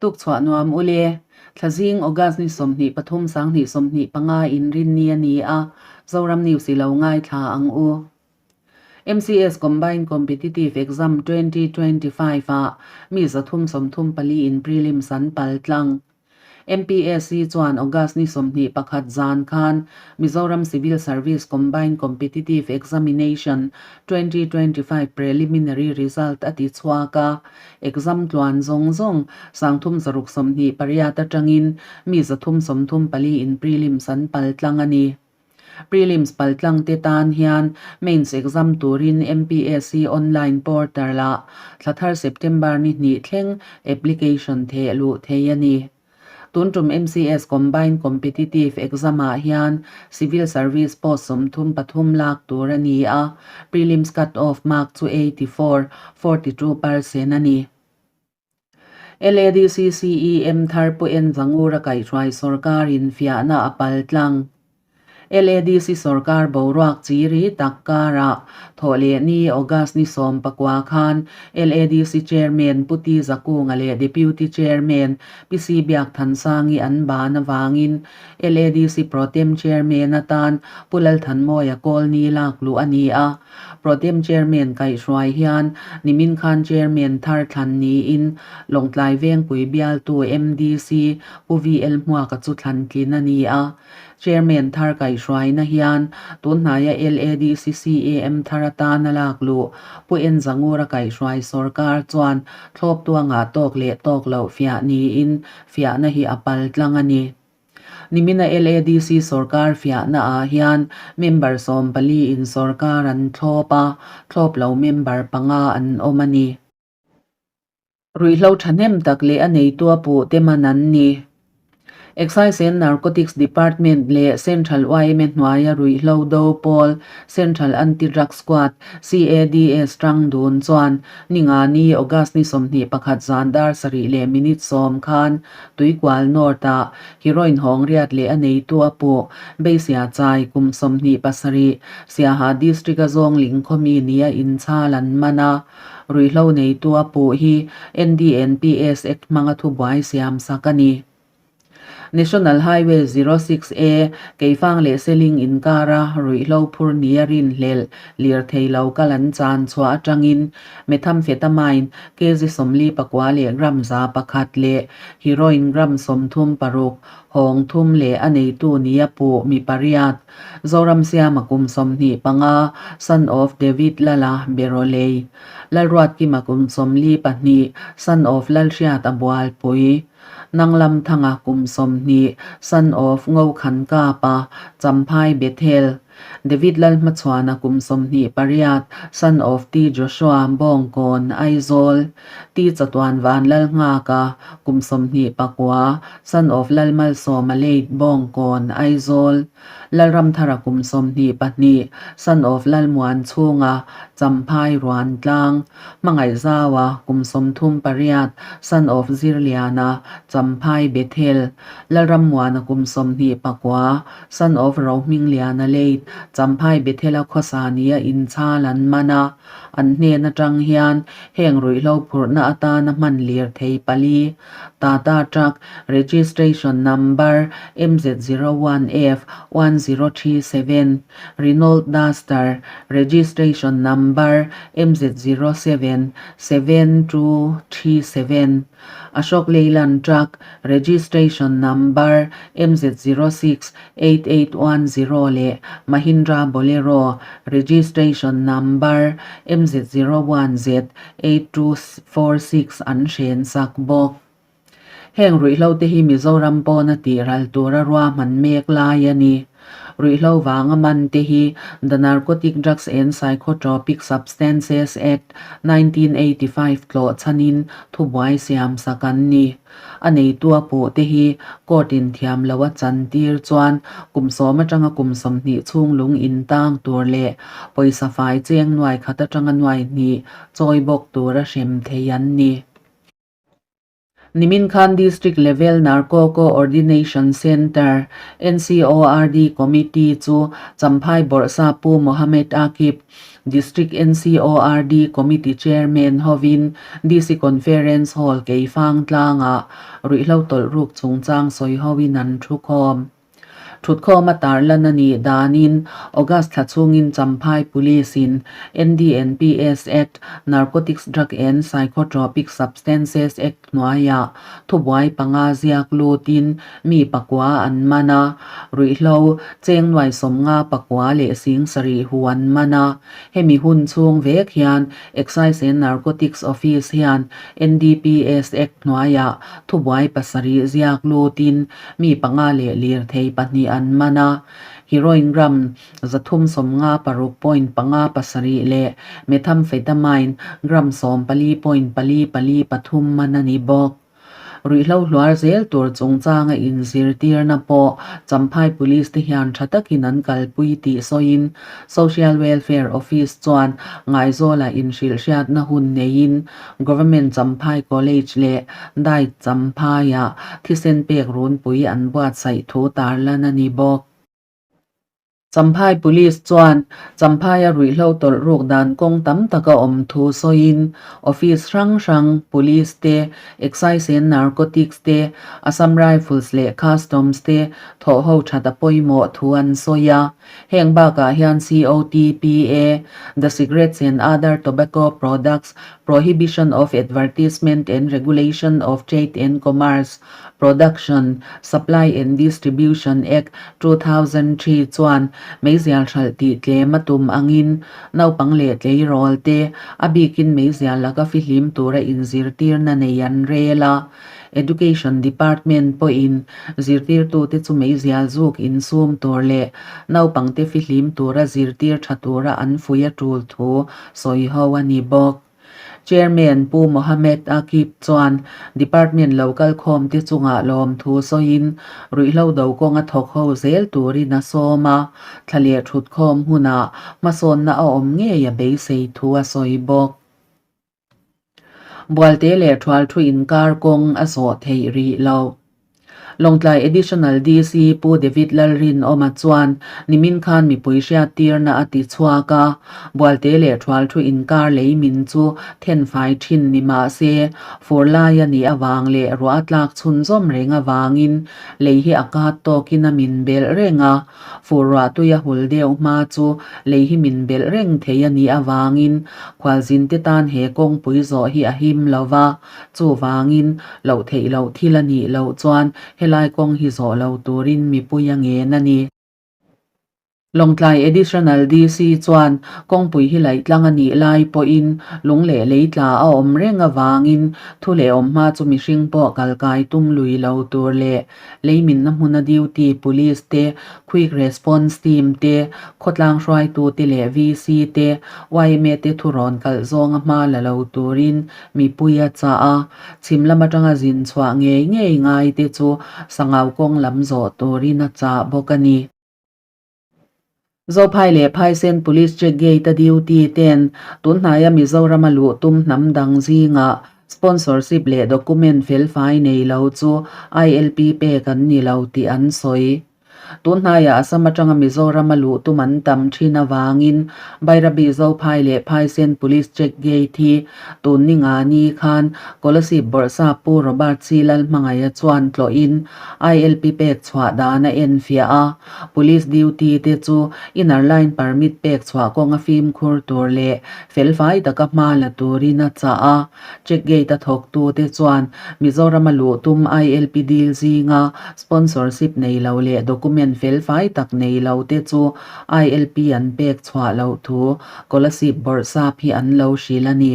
Tukchhuah nuam u le. Thlazing August ni 23 2025 inrinni a ni a, Zoram News i lo ngaithla ang u. MCS Combined Competitive Exam 2025 ah mi 334 in prelims an pal tlang. MPSC chuan August ni 21 zan khan Mizoram Civil Service Combined Competitive Examination 2025 preliminary result a ti chhuak a, exam tluan zawng zawng 328 atangin mi 334 in prelims an pal tlang a ni. Prelims paltlang te tan hian Mains exam turin MPSC online portal ah thla thar September ni hnih thleng application theh luh thei a ni. Tun tum MCS Combined Competitive Exam ah hian Civil Service post 33 lak tur a ni a, Prelims cut off mark chu 84, 42 percent a ni. LADC CEM thar pu en Zangura kaihhruai sawrkarin fiahna a pal tlang. LADC sawrkar boruak chi ri tak karah thawhleh ni August ni 19 khan LADC Chairman Pu Ti Zakunga leh Deputy Chairman Pi Si Biak Thansangi an ban avangin LADC Protem Chairman atan Pu Lalthanmawia Kawlni lak luh a ni a. Protem Chairman kaihhruai hian nimin khan Chairman thar thlan niin Lawngtlai Vengpui bialtu MDC Pu VL Hmuaka chu thlan tlin a ni a. Chairman thar kaihhruaina hian tunhnaia LADC CAM thar atana lak luh Pu En Zangura kaihhruai sawrkar chuan thlawp tuangah tawk leh tawk loh fiah niin fiahna hi a pal tlang a ni. Nimina LADC sawrkar fiahna ah hian member 14 in sawrkar an thlawp a, thlawp lo member panga an awm a ni. Ruihhlo thahnem tak leh a neitu a puh te man an ni. Excise and Narcotics Department leh Central yma hnuaia ruihhlo do pawl Central Anti-Drug Squad, CADS, tang dun chuan Ningani, August ni 21 zan dar sarih leh minute sawm khan Tuikual North-ah heroin hawng riat leh a neitu a puh Beisia Chai kum 27, Siaha District-a Zawngling khawmi nia inchhal an man a. Ruihhlo neitu a puh hi NDNPS Act hmanga thubuai siam sak a ni. National Highway 06 A, Keifang leh Seling inkara ruihhlo phur nia rinhlelh lirthei lo kal an chan chhuah atangin Methamphetamine kg 49 leh gram 101 leh heroin gram 36, hawng thum leh a neitu nia puh mi pariat, Zoram Siama kum 25, son of David Lala Berolei, Lalruatkima kum 42, son of Lalhriata Bualpui. Nanglam Thanga kum 20, son of Ngo Khan Kapa, Champhai Bethel, David Lalhmachhuana kum 28, son of T Joshua Bawngkawn, Aizawl, T Chatuan Van Lalnghaka kum 29, son of Lalmalsawma Late Bawngkawn, Aizawl, Lalramthara kum 22, son of Lalmuan Chhunga, Champhai Ruan Tlang, Hmangaihzaua kum 38, son of Zirliana, Champhai Bethel, Lalrammuana kum 29, son of Rohmingliana Late, Champhai Bethela khawsa nia inchhal an man a, an hnen atang hian heng ruihhlo phurhna atana hman lir thei pali, Tata Truck, registration number MZ01F 1037, Renault Duster, registration number MZ07 7237, Ashok Leyland Truck, registration number MZ06 8810 leh Mahindra Bolero, registration number MZ01Z 8246 an hren sak bawk. Heng ruihhlo te hi Mizoram pawna tih ral tura ruahman mek lai a ni. Ruihhlo vanga man te hi The Narcotic Drugs and Psychotropic Substances Act, 1985 tlawh chhanin thubuai siam sak an ni. A neitu a puh te hi court in thiam lo a chan tir chuan kum 10 atanga kum 20 chhung lung in tang tur leh pawisa fai cheng nuai khat atanga nuai hnih chawi bawk tura hrem thei an ni. Nimin khan District Level Narco Co-ordination Centre, NCORD, Committee chu Champhai Bawrhsa Pu Mohammed Akib, District NCORD Committee Chairman hovin DC Conference Hall Keifang tlangah ruihhlo tawlh ruk chungchang sawi hoin an thu khawm. Thutkhawm a tarlan a nih danin August thla chhungin Champhai Police-in NDNPS Act, Narcotics Drug and Psychotropic Substances Act, hnuaiah thubuai panga ziak lutin mi pakua an man a, ruihhlo cheng nuai sawmnga pakua leh sing sarih hu an man a. Hemi hun chhung vek hian Excise and Narcotics Office hian NDPS Act hnuaiah thubuai pasarih ziak lutin Mi panga leh lirthei pahnih an man a, heroin gram 356 point panga pasarih leh methamphetamine gram 14 point pali pali pathum man a ni bawk. Ruihhlo hluar zel tur chungchanga inzirtirna pawh Champhai Police te hian tha takin an kalpui tih sawiin Social Welfare Office chuan Ngaizawla inhrilhhriatna hun neiin Government Champhai College leh Diet Champhaiah thisen pek runpui an buatsaih thu tarlan a ni bawk. Champhai Police chuan Champhaia ruihhlo tawlh ruk dan kawng tam taka awm thu sawiin Office hrang hrang, Police te, Excise and Narcotics te, Assam Rifles leh Customs te thawhho that a pawimawh thu an sawi a. Heng bakah hian COTPA, The Cigarettes and Other Tobacco Products, Prohibition of Advertisement and Regulation of Trade and Commerce, Production, Supply and Distribution Act, 2003 chuan meizial hralh tih tlem a tum angin naupang leh tleirawl te a bikin meizial laka fihlim tura inzirtirna nei an rel a. Education Department pawhin zirtirtute chu meizial zuk insum tur leh naupangte fihlim tura zirtir tha tura an fui a tul thu sawi ho a ni bawk. Chairman Pu Mohammed Akib chuan Department lo kalkhawmte chungah lawmthu sawiin ruihhlo do kawnga thawk ho zel turin a sawm a, thla leh thutkhawm hunah hmasawnna a awm ngei a beisei thu a sawi bawk. Bualte leh Thual thu inkar kawng a zawh theih rih lo. Lawngtlai Additional DC Pu David Lalrinawma chuan nimin khan mipui hriattirna a ti chhuak a, Bualte leh Thual thu inkar lei min chu thenfai thin ni mah se, fur lai a nih avang leh ruah a tlak chhunzawm reng avangin lei hi a kat tawkin a min belh reng a. Fur ruah tui a hul deuh hma chu lei hi min belh reng thei a nih avangin khualzinte tan he kawngpui zawh hi a him lo va, chuvangin loh theih loh thil a nih loh chuan helai kawng hi zawh lo turin mipui a ngen a ni. Lawngtlai Additional DC chuan kawngpui hi laih tlang a nih lai pawhin lung leh lei tla a awm reng avangin thu leh awm hma chu mihring pawh kalkai tum lui lo tur leh Leiminna hmuna duty police te, quick response team te, khawtlang hruaitute leh VC te, yma te thurawn kalh zawnga hma la lo turin mipui a chah a, chhim lam atanga zin chhuah ngei ngei ngai te chu sangau kawng lam zawh turin a chah bawk a ni. Zophai leh Phaisen Police Check Gate-a duty ten tunhnaia Mizorama luh tum hnam dang zingah sponsorship leh document felfai nei lo chu ILP pek an ni lo tih an sawi. Tunhnaiah Assam atanga Mizorama luh tum an tam thin avangin Bairabi Zophai leh Phaisen Police Check Gate hi tun ni nga ni khan Kolasib Bawrhsap Pu Robert C. Lalhmangaia chuan tlawhin ILP pek chhuah dan a enfiah a. Police duty te chu inner line permit pek chhuah kawnga fimkhur tur leh felfai taka hma la turin a chah a. Check gate a thawktu te chuan Mizorama luh tum ILP dil zinga sponsorship nei lo leh document felfai tak nei lo te chu ILP an pek chhuah loh thu Kolasib Bawrhsap hi an lo hrilh a ni.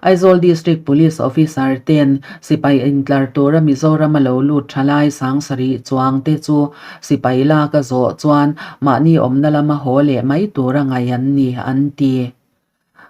Aizawl District Police Officer ten sipai intlar tura Mizoram a lo lut tha lai sangsarih chuang te chu sipai lak a zawh chuan mahni awmna lama haw leh mai tura ngaih an ni, an ti.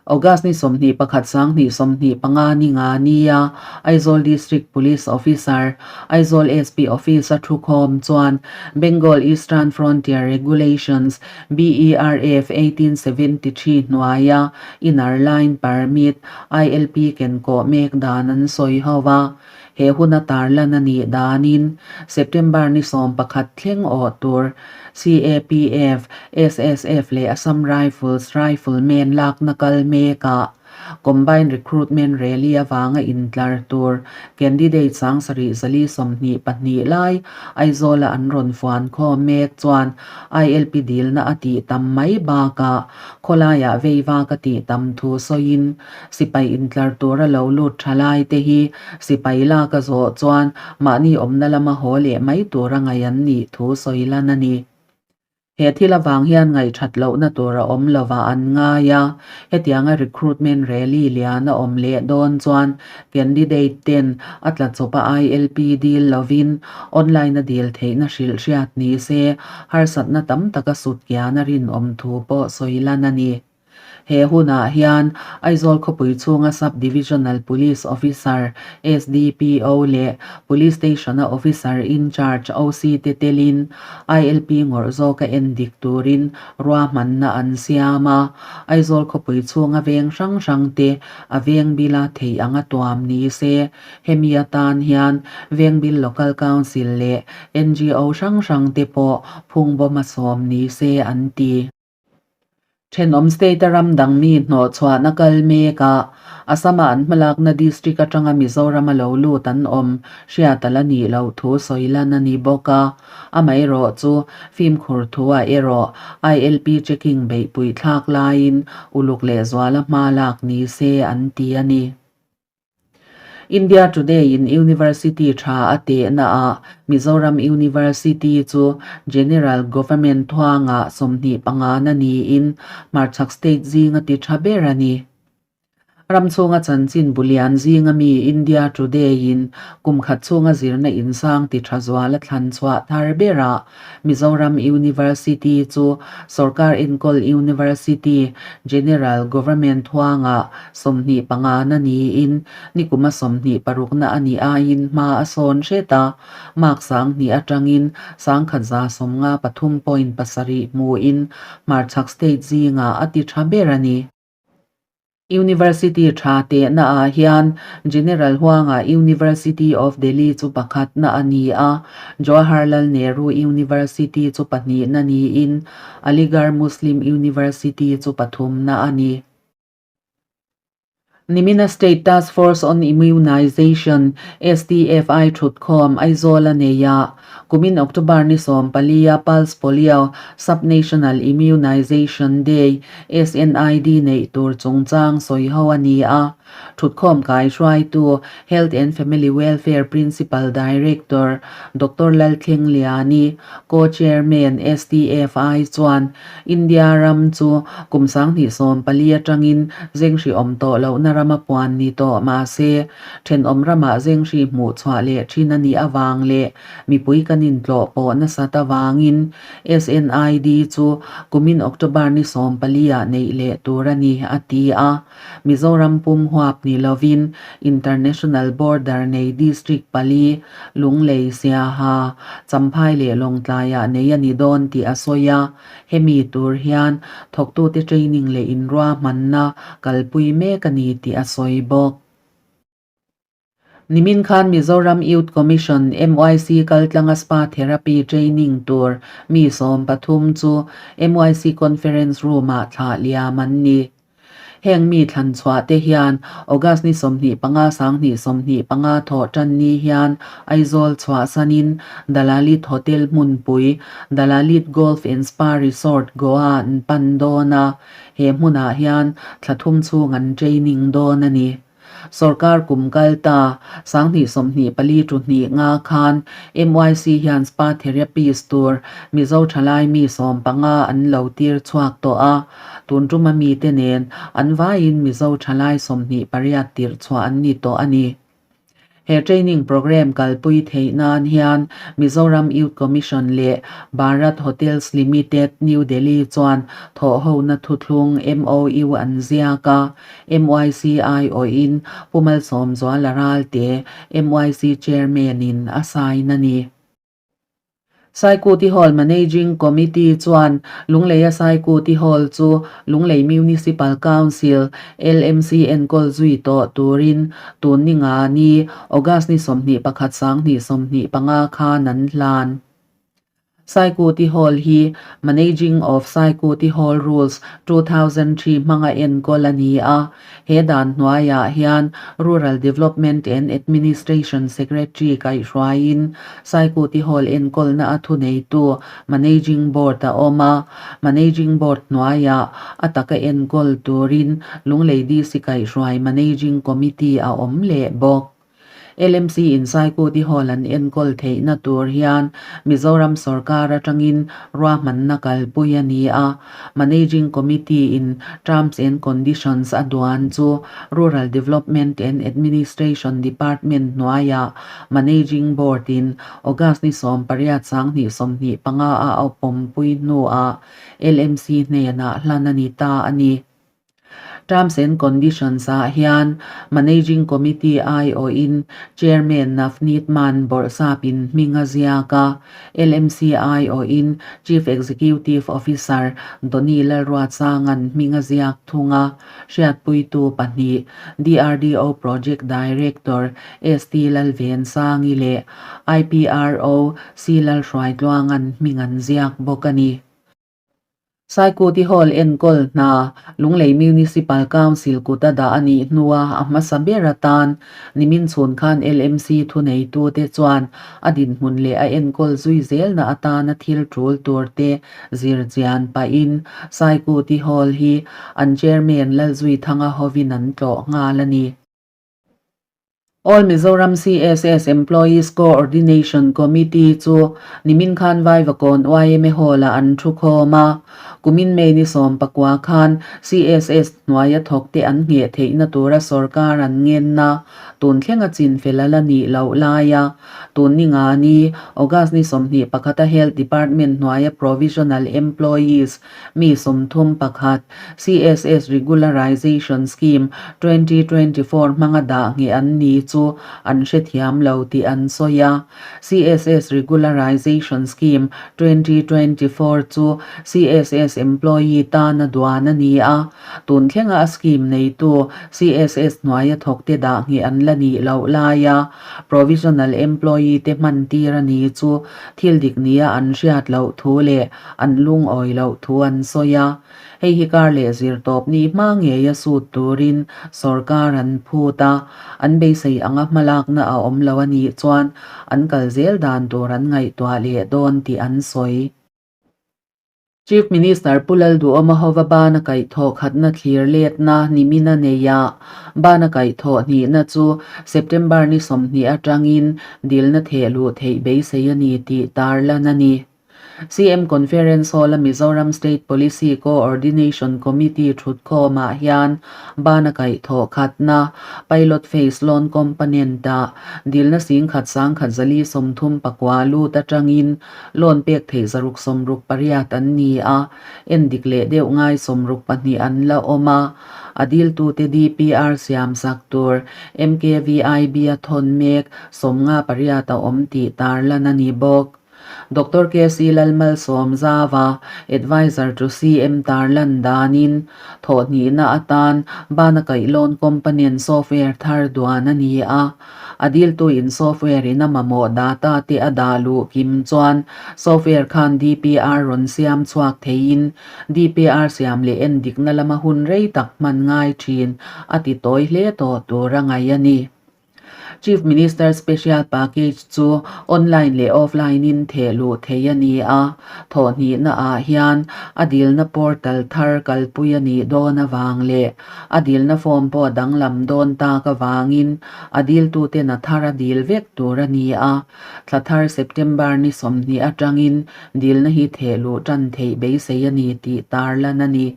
August ni 21 2025 ni nga nia Aizawl District Police Officer, Aizawl SP Office a thukhawm chuan Bengal Eastern Frontier Regulations, BERF, 1873 hnuaia Inner Line Permit, ILP, kenkawh mek dan an sawi ho a. He huna tarlan a nih danin September ni 11 thleng awh tur CAPF, SSF leh Assam Rifles Riflemen lakna kal mekah Combined Recruitment Rally avanga intlar tur candidate 7422 lai Aizawla an rawn fuan khawm mek chuan ILP dilna a tih tam mai bakah khawlaiah veivak a tih tam thu sawiin sipai intlar tura lo lut tha lai te hi sipai lak a zawh chuan mahni awmna lama haw leh mai tura ngaih an nih thu sawi lan a ni. He thil avang hian ngaihthat lohna tur a awm lova an ngai a, hetianga recruitment rally lian a awm leh dawn chuan candidate ten a tla chawpa ILP dil lovin online a dil theihna hrilh hriat ni se harsatna tam taka sut kian a rinawm thu pawh sawi lan a ni. He hunah hian Aizawl khawpui chhunga Sub Divisional Police Officer, SDPO, leh Police Station-a Officer in Charge, OC, te telin ILP ngawrh zawka en dik turin ruahmanna an siam a. Aizawl khawpui chhunga veng hrang hrang te a veng bila theih anga tuam ni se. Hemi atan hian Vengbil Local Council leh NGO hrang hrang te pawh phungbawm a sawm ni se an ti. Thenawm state-a ram dang mi hnawh chhuahna kal mekah Assam-a an hmalakna district atanga Mizoram-a lo lut an awm hriat a la nih loh thu sawi lan a ni bawk a. Amaherawh chu fimkhur thu-ah erawh ILP checking beihpui thlak laiin uluk lehzuala hma lak ni se an ti a ni. India Today in University tha a tehna ah Mizoram University chu General Government thuangah 25 na niin hmarchhak state zinga ti tha ber a ni. Ram chhunga chanchin bulian zinga mi India Today in kum khat chhunga zirna insang ti tha zuala thlan chhuah thar berah Mizoram University chu Sorkar enkawl University, General Government huangah 25 na niin nikuma 26 na a nih aiin hma a sawn hret a, mark 2000 atangin 1153.7 hmuin hmarchhak state zingah a ti tha ber a ni. University tha tehna ah hian General huangah University of Delhi chu pakhatna a ni a, Jawaharlal Nehru University chu pahnihna niin Aligarh Muslim University chu pathumna a ni. Nimina State Task Force on Immunization, STFI, thutkhawm Aizawl a nei a, Kumin October ni 14 a Pulse Polio Sub-National Immunization Day, SNID, neih tur chungchang sawi ho a ni a. Thutkhawm kai hruaitu Health and Family Welfare Principal Director Doctor Lalthleng Liani, Co-Chairman STFI chuan India ram chu kum 2014 atangin zenghri awm tawh lohna rama puan ni tawh mahse Thenawm ramah zenghri hmuh chhuah leh thin a nih avang leh mipui kan intlawh pawh nasat avangin SNID chu kumin October ni 14 ah neih leh tur a ni, a ti a. Mizoram pum huap ni lovin International Border nei District pali, Lunglei, Siaha, Champhai leh Lawngtlaiah nei a ni dawn tih a sawi a. Hemi tur hian thawktute training leh inruahmanna kalpui mek a ni tih a sawi bawk. Nimin khan Mizoram Youth Commission, MYC, kaltlanga Spa Therapy Training tur mi 13 chu MYC Conference Room-ah thlah liam an ni. Heng mi thlan chhuah te hian August ni 25 2025 thawh tan ni hian Aizawl chhuahsanin Dalalit Hotel hmunpui Dalalit Golf and Spa Resort Goa an pan dawn a, he hmunah hian thla thum chhung an training dawn a ni. Sorkar kum kal ta 2024 tu hnih nga khan MYC hian spa therapist tur Mizo thalai mi 15 an lo tir chhuak tawh a, tun tuma mite nen an vaiin Mizo thalai 28 tirh chhuah an ni tawh a ni. He training programme kalpui theih nan hian Mizoram Youth Commission leh Bharat Hotels Limited, New Delhi chuan thawhhona thuthlung, MOU, an ziak a. MYC aiawhin Pu Malsawmzuala Ralte, MYC Chairman-in a sign a ni. Saikuti Hall Managing Committee chuan Lungleia Saikuti Hall chu Lunglei Municipal Council, LMC, enkawl zui tawh turin tun ni nga ni, August ni 21 2025 khan an hlan. Saikuti Hall hi Managing of Saikuti Hall Rules, 2003 hmanga enkawl a ni a. He dan hnuaiah hian Rural Development and Administration Secretary kaihhruaiin Saikuti Hall enkawlna a thuneitu Managing Board a awm a. Managing Board hnuaiah a taka enkawl turin Lunglei DC kaihhruai Managing Committee a awm leh bawk. LMC in Saikuti Hall an enkawl theihna tur hian Mizoram sorkar atangin ruahmanna kalpui a ni a. Managing Committee in Terms and Conditions a duan chu Rural Development and Administration Department hnuaiah Managing Board in August ni 18 2025 a a pawmpui hnuah LMC hnenah hlan a ni ta a ni. Terms and Conditions ah hian Managing Committee aiawhin Chairman Navneet Mann bawrhsapin hming a ziak a, LMC aiawhin Chief Executive Officer Donny Lalruatsanga'n hming a ziak thung a, hriatpuitu pahnih DRDO Project Director ST Lalvensangi leh IPRO C Lalhruaitluanga'n hming an ziak bawk a ni. Saikuti Hall enkawl hna Lunglei Municipal Council kut a dah a nih hnua a hmasa ber atan nimin chhun khan LMC thuneitute chuan a dinhmun leh a enkawl zui zelna atana thil tul turte zir chian pahin Saikuti Hall hi an Chairman Lalzuithanga hovin an tlawh nghal a ni. All Mizoram CSS Employees Co-ordination Committee chu nimin khan Vaivakawn yma Hall-ah an thu khawm a. Kumin May ni 19 khan CSS hnuaia thawkte an ngheh theihna tura sorkar an ngenna tun thlenga chin fel a la nih loh laia tun ni nga ni August ni 21 a Health Department hnuaia Provisional Employees Mi 31 CSS Regularization Scheme 2024 hmanga dah ngheh an ni chu an hrethiam lo tih an sawi a. CSS Regularization Scheme 2024 chu CSS employee tana duan a ni a. Tun thlenga a scheme neitu CSS hnuaia thawkte dah ngheh an la nih loh laia provisional employee te hman tir a ni chu thil dik nia an hriat loh thu leh an lungawi loh thu an sawi a. Hei hi kar leh zirtawp ni hma ngeia sut turin sorkar an phut a, an beisei anga hmalakna a awm lo a nih chuan an kal zel dan tur an ngaihtuah leh dawn tih an sawi. Chief Minister Pu Lalduhawma hova bana kaihthawh khatna thlir letna nimin a nei a, bana kaihthawh hnihna chu September ni 20 atangin dilna theh luh theih beisei a ni tih tarlan a ni. CM Conference Hall-a Mizoram State Policy Co-ordination Committee thutkhawmah hian bana kaihthawh khatna, Pilot Phase Loan Component-ah dilna 10,000 1,039 lut atangin loan pek theih 668 an ni a, endik leh deuh ngai 62 an la awm a. A diltute DPR siamsak tur MKVIB-a thawn mek 58 a awm tih tarlan a ni bawk. Doctor KC Lalmalsawmzava, Adviser to CM tarlan danin thawhhnihna atan bana kaihlawn company an software thar duan a ni a. A diltuin software in a mamawh data te a dah luh kim chuan software khan DPR rawn siam chhuak theiin DPR siam leh endikna lama hun rei tak hman ngai thin a ti tawi hle tawh tur a ngaih a ni. Chief Minister Special Package chu online leh offline in theh luh theih a ni a, thawhhnihna ah hian a dilna portal thar kalpui a nih dawn avang leh a dilna form pawh danglam dawn tak avangin a diltuten a thar a dil vek tur a ni a, thla thar September ni 20 atangin dilna hi theh luh tan theih beisei a ni tih tarlan a ni.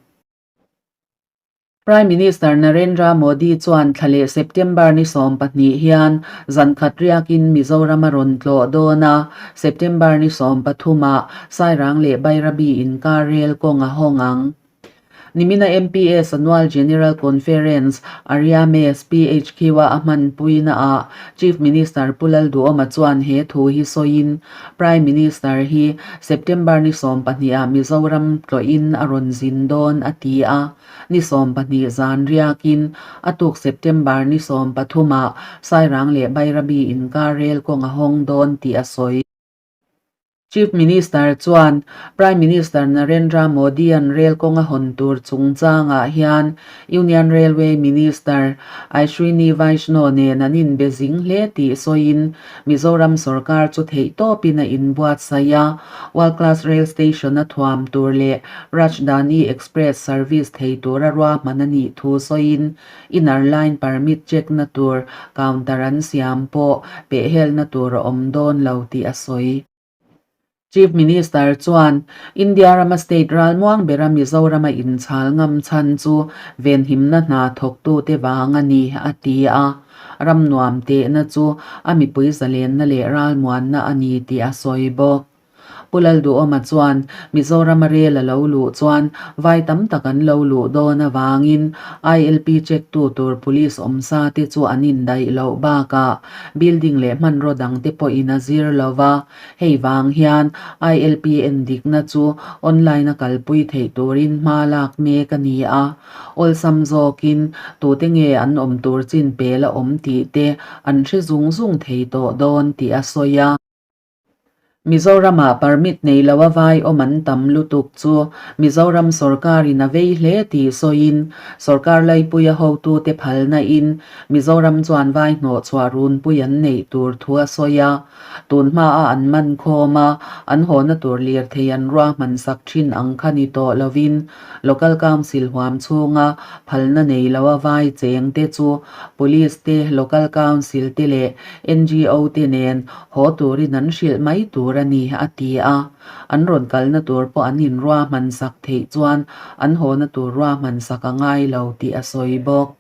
Prime Minister Narendra Modi chuan thla leh September ni 12 hian zan khat riakin Mizoram a rawn tlawh dawn a, September ni 13 ah Sairang leh Bairabi inkar rel kawng a hawng ang. Nimina MPS Annual General Conference, Ariames, PHQ-a a hmanpuina ah Chief Minister Pu Lalduhoma chuan he thu hi sawiin Prime Minister hi September ni 12 ah Mizoram tlawhin a rawn zin dawn a ti a. Ni 12 zan riakin a tuk September ni 13 ah Sairang leh Bairabi inkar rel kawng a hawng dawn tih a sawi. Chief Minister chuan Prime Minister Narendra Modi-a'n rel kawng a hawn tur chungchangah hian Union Railway Minister Ashwini Vaishnaw nen an inbe zing hle tih sawiin Mizoram sorkar chu theihtawpin a inbuatsaih a, World Class Rail Station a thuam tur leh Rajdhani Express service thei tura ruahman a nih thu sawiin Inner Line Permit check na tur counter an siam pawh pehhelna tur a awm dawn lo tih a sawi. Chief Minister chuan India rama state ralmuang bera Mizorama inchhal ngam chhan chu venhimna hna thawktute vang a ni a ti a, ram nuam tehna chu a mipui zalenna leh ralmuanna a ni tih a sawi bawk. Pu Lalduhawma chuan Mizorama rel a lo luh chuan vai tam tak an lo luh dawn avangin ILP check tu tur police awmsa te chu an indaih loh bakah building leh hmanraw dang te pawhin a zir lo va, hei vang hian ILP endikna chu online a kalpui theih turin hma lak mek a ni a, awlsam zawkin tute nge an awm tur chin pel a awm tih te an hre zung zung thei tawh dawn tih a sawi a. Mizoramah permit nei lo a vai awm an tam lutuk chu Mizoram sorkarin a vei hle tih sawiin sorkar laipuia hotute phalna in Mizoram chuan vai hnawhchhuah runpui an neih tur thu a sawi a. Tun hmaa an man khawm a, an hawna tur lirthei an ruahman sak thin ang kha ni tawh lovin Local Council huam chhunga phalna nei lo a vai cheng te chu Police te, Local Council te leh NGO te nen Haw turin an hrilh mai tur a ni, a ti a. An rawn kalna tur pawh an inruahman sak theih chuan an hawna tur ruahman sak a ngai lo tih a sawi bawk.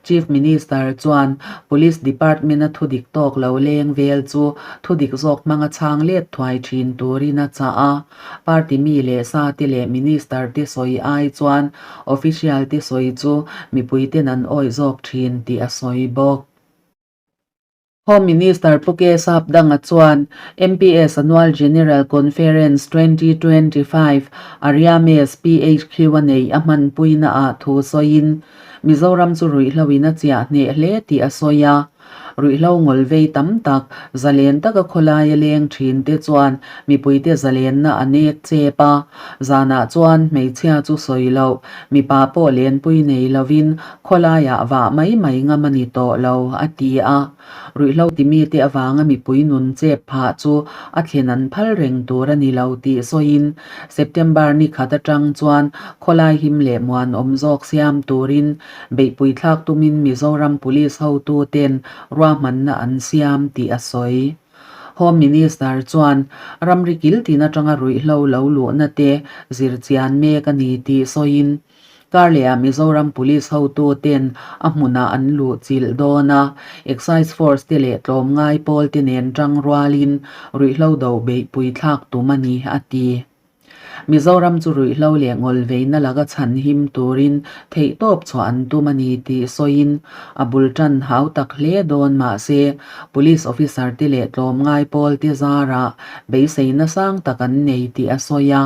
Chief Minister chuan Police Department-a thudik tawk lo leng vel chu thudik zawk hmanga chhang let thuai thin turin a chah a. Party mi leh sa te leh Minister te sawi ai chuan official te sawi chu mipuiten an awih zawk thin tih a sawi bawk. Home Minister Pu K Sapdanga chuan MPS Annual General Conference 2025 Ariames PHQ a neih a hmanpuina ah thu sawiin Mizoram chu ruihhlo in a chiah hneh hle tih a sawi a. Ruihhlo ngawl vei tam tak, zalen taka khawlaia leng thin te chuan mipuite zalenna a nek chep a, zanah chuan hmeichhia chu sawi loh, mipa pawh lenpui nei lovin Khawlaiah vah mai mai ngam a ni tawh lo, a ti a. Ruihhlo timite avanga mipui nun chep phah chu a thlen an phal reng tur a ni lo tih sawiin September ni khat atang chuan khawlai him leh muanawm zawk siam turin beihpui thlak tumin Mizoram Police hotuten ruahmanna an siam tih a sawi. Home Minister chuan ramri kil tin atanga ruihhlo lo luhna te zirchian mek a ni tih sawiin Karleh ah Mizoram Police hotu ten a hmunah an luh chilh dawn a, Excise Force te leh tlawmngai pawl te nen tang rualin ruihhlo do beihpui thlak tum a ni, a ti. Mizoram chu ruihhlo leh ngawlveina laka chhan him turin theihtawp chhuah an tum a ni tih sawiin a bul tan hau tak hle dawn mahse Police Officer te leh tlawmngai pawl te zarah beiseina sang tak an nei tih a sawi a.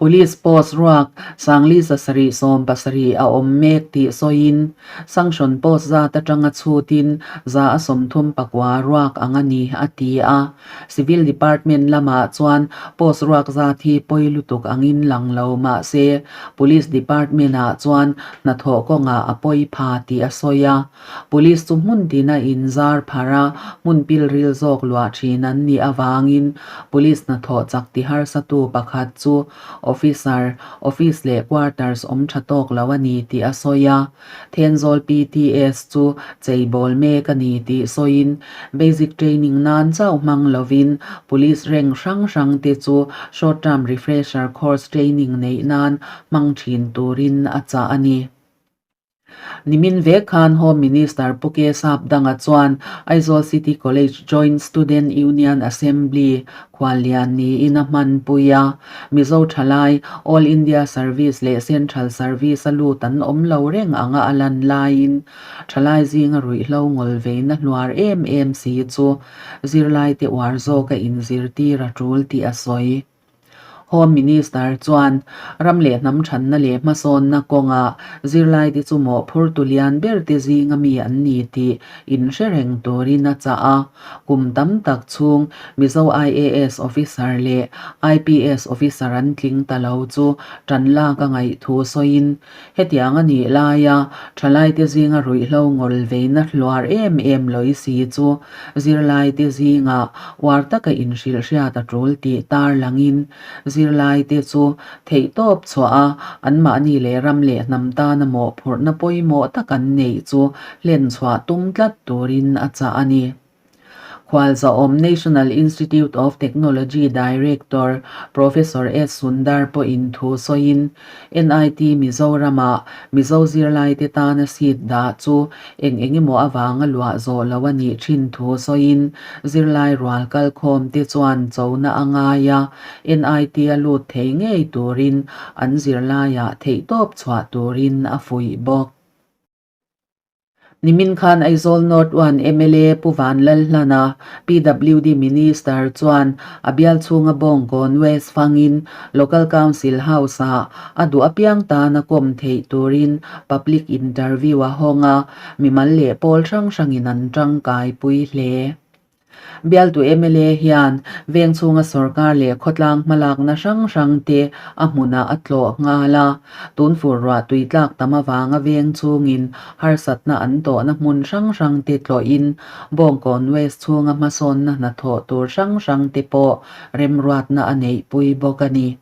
Police post ruak Sangli 770 a awm mek tih sawiin Sanction post zat atanga chhutin 139 ruak ang a ni, a ti a. Civil Department lamah chuan post ruak zat hi pawi lutuk angin lang lo mah se Police Department-ah chuan hnathawh kawngah a pawi pha tih a sawi a. Police chu hmun tina inzar phar a, hmun pilril zawk luah thin an nih avangin Police hnathawh chak ti harsatu pakhat chu Officer, Office leh Quarters awm tha tawk lo a ni tih a sawi a. Thenzawl PTS chu cheibawl mek a ni tih sawiin Basic Training nan chauh hmang lovin Police rank hrang hrang te chu Short Term Refresher Course Training neih nan hmang thin turin a chah a ni. Nimin vek khan Home Minister Pu K Sapdanga chuan Aizawl City College Joint Student Union Assembly khuallian niin a hmanpui a. Mizo thalai All India Service leh Central Service a lut an awm lo reng anga a lan laiin thalai zinga ruihhlo ngawl veina hluar em em si chu zirlaite uar zawka inzirtir a tul tih a sawi. Home Minister chuan ram leh hnam thanna leh hmasawnna kawngah zirlaite chu mawhphurtu lian berte zinga mi an ni tih inhre reng turin a chah a. Kum tam tak chhung Mizo IAS officer leh IPS officer an tling ta lo chu tan lak a ngaih thu sawiin hetiang a nih laia thalaite zinga ruihhlo ngawl veina hluar em em lawi si chu Zirlaite zingah uar taka inhrilhhriat a tul tih tarlangin zirlaite chu theihtawp chhuah a, anmahni leh ram leh hnam tana mawhphurhna pawimawh tak an neih chu hlenchhuah tum tlat turin a chah a ni. Khualzawm National Institute of Technology Director Professor S. Sundar pawhin thu sawiin NIT Mizoramah Mizo zirlaite tana seat dah chu eng eng emaw avanga luah zawh lo a nih thin thu sawiin zirlai rual kalkhawmte chuan chona a ngai a, NIT a lut thei ngei turin an zirlaiah theihtawp chhuah turin a fuih bawk. Nimin khan Aizawl North One mla Pu Vanlalhlana, PWD Minister chuan a bial chhunga Bawngkawn West fangin Local Council House-ah a duh apiang tana kawm theih turin public interview a hawng a, mimal leh pawl hrang hrangin an tangkaipui hle. Bialtu mla hian veng chhunga sorkar leh khawtlang hmalakna hrang hrang te a hmunah a tlawh nghal a, tun fur ruah tui tlak tam avanga veng chhungin harsatna an tawhna hmun hrang hrang te tlawhin Bawngkawn West chhunga hmasawnna hnathawh tur hrang hrang te pawh remruatna a neihpui bawk a ni.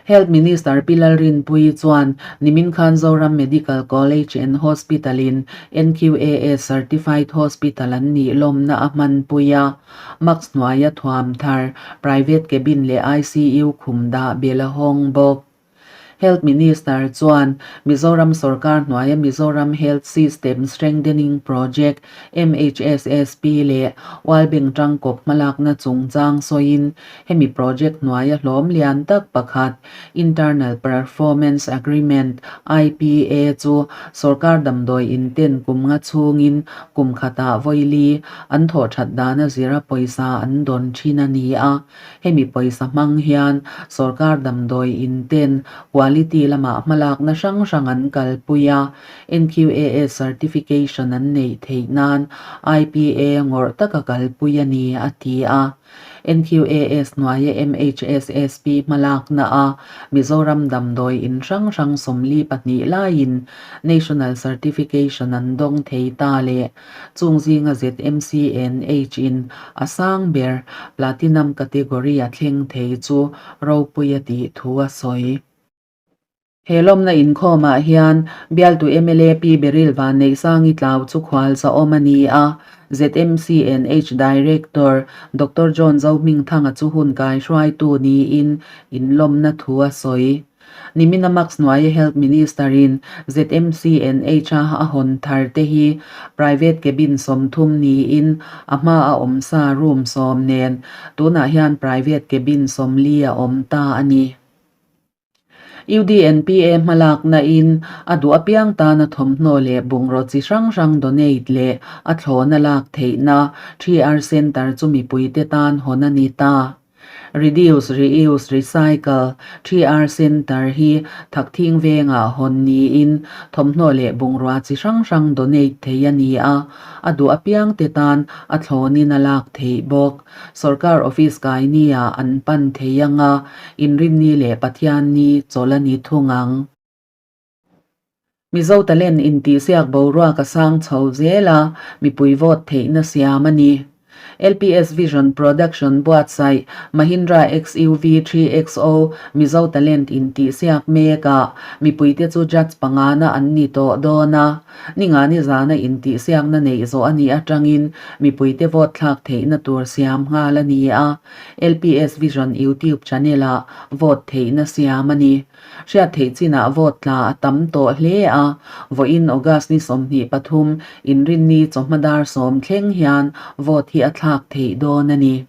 Health Minister Pi Lalrinpuii chuan nimin khan Zoram Medical College and Hospital-in NQAS Certified Hospital an nih lawmna a hmanpui a, mask hnuaia thuam thar, private cabin leh ICU khum dah bel a hawng bawk. Health Minister chuan Mizoram sorkar hnuaia Mizoram Health System Strengthening Project, MHSSP, leh World Bank tangkawp hmalakna chungchang sawiin Hemi project hnuaia hlawm lian tak pakhat, Internal Performance Agreement, IPA, chu sorkar damdawi inten kum nga chhungin kum khatah vawili an thawh that dana zira pawisa an dawn thin a ni a. Hemi pawisa hmang hian sorkar damdawi inten quality lamah hmalakna hrang hrang an kalpui a, NQAS certification an neih theih nan IPA ngawrh taka kalpui a ni, a ti a. NQAS hnuaia MHSSP hmalakna a Mizoram damdawi in hrang hrang 42 laiin National Certification an dawng thei ta leh chung zinga ZMCNH in a sang ber Platinum category a thleng thei chu ropui a tih thu a sawi. He lawmna inkhawmah hian bialtu mla Pi Beryl Vanneihsangi Tlau chu khual zahawm a ni a, ZMCNH Director Doctor John Zohmingthanga chu hun kaihruaitu niin inlawmna thu a sawi. Nimina Max hnuaia Health Minister-in ZMCNH-a a hawn thar te hi private cabin 30 niin a hma a awm sa room 10 nen tunah hian private cabin 40 a awm ta a ni. UDNPA hmalakna in a duh apiang tana thawmhnaw leh bungraw chi hrang hrang donate leh a thlawna lak theihna 3R Centre chu mipuite tan hawn a ni ta. Reduce, Reuse, Recycle, 3R Centre hi Thakthing vengah hawn niin thawmhnaw leh bungrua chi hrang hrang donate thei a ni a, a duh apiangte tan a thlawnin a lak theih bawk. Sorkar office kai nia an pan thei anga Inrinni leh Pathianni chawlh a ni thung ang. Mizo talent intihsiak boruak a sang chho zel a, mipui vote theihna siam a ni. LPS Vision Production buatsaih Mahindra XUV 3XO Mizo Talent intihsiak mekah mipuite chu judge pangana an ni tawh dawn a. Ningani zana intihsiakna neih zawh a nih atangin mipuite vote thlak theihna tur siam nghal a ni a, LPS Vision YouTube channel-ah vote theihna siam a ni. Hriat theih chinah vote tla a tam tawh hle a, vawiin August ni 23 inrinni chawhma dar sawm thleng hian vote hi a thlak theih dawn a ni.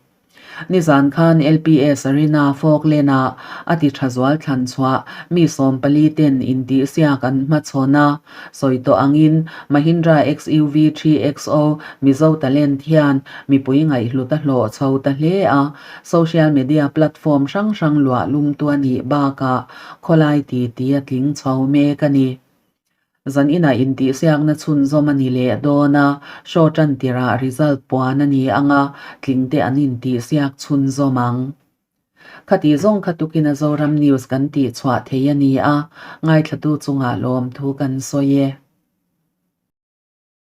Nizan khan LPS Arena Falkland-ah a ti tha zual thlan chhuah mi 14 ten intihsiak an hmachhawn a. Sawi tawh angin Mahindra XUV 3XO Mizo Talent hian mipui ngaihhlut a hlawh chho ta hle a, social media platform hrang hrang luah lumtu a nih bakah khawlai titi a tling chho mek a ni. Zan inah intihsiakna chhunzawm a ni leh dawn a, show tan tirah result puan a ni ang a, tlingte an intihsiak chhunzawm ang. Khati zawng kha tukin a Zoram News kan tihchhuah thei a ni a, ngaithlatu chungah lawmthu kan sawi e.